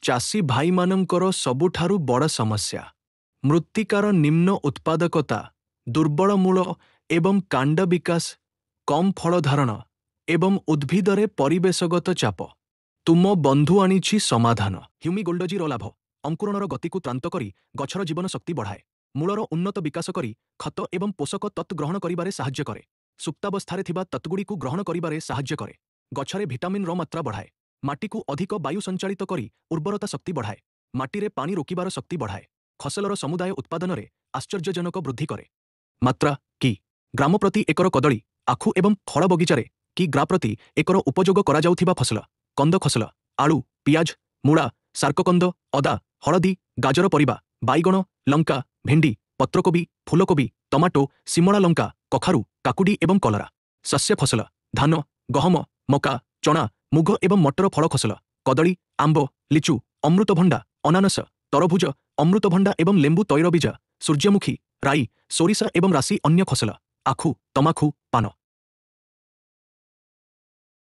ଚାଷୀ ଭାଇମାନଙ୍କର ସବୁଠାରୁ ବଡ଼ ସମସ୍ୟା। ମୃତ୍ତିକାର ନିମ୍ନ ଉତ୍ପାଦକତା, ଦୁର୍ବଳ ମୂଳ ଏବଂ କାଣ୍ଡ ବିକାଶ, କମ୍ ଫଳଧାରଣ ଏବଂ ଉଦ୍ଭିଦରେ ପରିବେଶଗତ ଚାପ। ତୁମ ବନ୍ଧୁ ଆଣିଛି ସମାଧାନ। ହ୍ୟୁମି ଗୋଲ୍ଡଜିର ଲାଭ: ଅଙ୍କୁରଣର ଗତିକୁ ତ୍ରାନ୍ତ କରି ଗଛର ଜୀବନ ଶକ୍ତି ବଢ଼ାଏ। ମୂଳର ଉନ୍ନତ ବିକାଶ କରି ଖତ ଏବଂ ପୋଷକ ତତ୍ତ୍ୱ ଗ୍ରହଣ କରିବାରେ ସାହାଯ୍ୟ କରେ। ସୁପ୍ତାବସ୍ଥାରେ ଥିବା ତତ୍ତ୍ୱଗୁଡ଼ିକୁ ଗ୍ରହଣ କରିବାରେ ସାହାଯ୍ୟ କରେ। ଗଛରେ ଭିଟାମିନ୍ର ମାତ୍ରା ବଢ଼ାଏ। ମାଟିକୁ ଅଧିକ ବାୟୁ ସଞ୍ଚାଳିତ କରି ଉର୍ବରତା ଶକ୍ତି ବଢ଼ାଏ। ମାଟିରେ ପାଣି ରୋକିବାର ଶକ୍ତି ବଢ଼ାଏ। ଫସଲର ସମୁଦାୟ ଉତ୍ପାଦନରେ ଆଶ୍ଚର୍ଯ୍ୟଜନକ ବୃଦ୍ଧି କରେ। ମାତ୍ରା କି ଗ୍ରାମ ପ୍ରତି ଏକର କଦଳୀ, ଆଖୁ ଏବଂ ଫଳ ବଗିଚାରେ କି ଗ୍ରା ପ୍ରତି ଏକର ଉପଯୋଗ କରାଯାଉଥିବା ଫସଲ: କନ୍ଦ ଫସଲ, ଆଳୁ, ପିଆଜ, ମୂଳା, ସାର୍କକନ୍ଦ, ଅଦା, ହଳଦୀ, ଗାଜର ପରିବା, ବାଇଗଣ, ଲଙ୍କା, ଭେଣ୍ଡି, ପତ୍ରକୋବି, ଫୁଲକୋବି, ଟମାଟୋ, ସିମଳା ଲଙ୍କା, କଖାରୁ, କାକୁଡ଼ି ଏବଂ କଲରା। ଶସ୍ୟ ଫସଲ: ଧାନ, ଗହମ, ମକା, ଚଣା, ମୁଗ ଏବଂ ମଟର। ଫଳ ଫସଲ: କଦଳୀ, ଆମ୍ବ, ଲିଚୁ, ଅମୃତଭଣ୍ଡା, ଅନାନସ, ତରଭୁଜ, ଅମୃତଭଣ୍ଡା ଏବଂ ଲେମ୍ବୁ, ତୈଳବୀଜ, ସୂର୍ଯ୍ୟମୁଖୀ, ରାଇ, ସୋରିଷ ଏବଂ ରାଶି। ଅନ୍ୟ ଫସଲ: ଆଖୁ, ତମାଖୁ, ପାନ।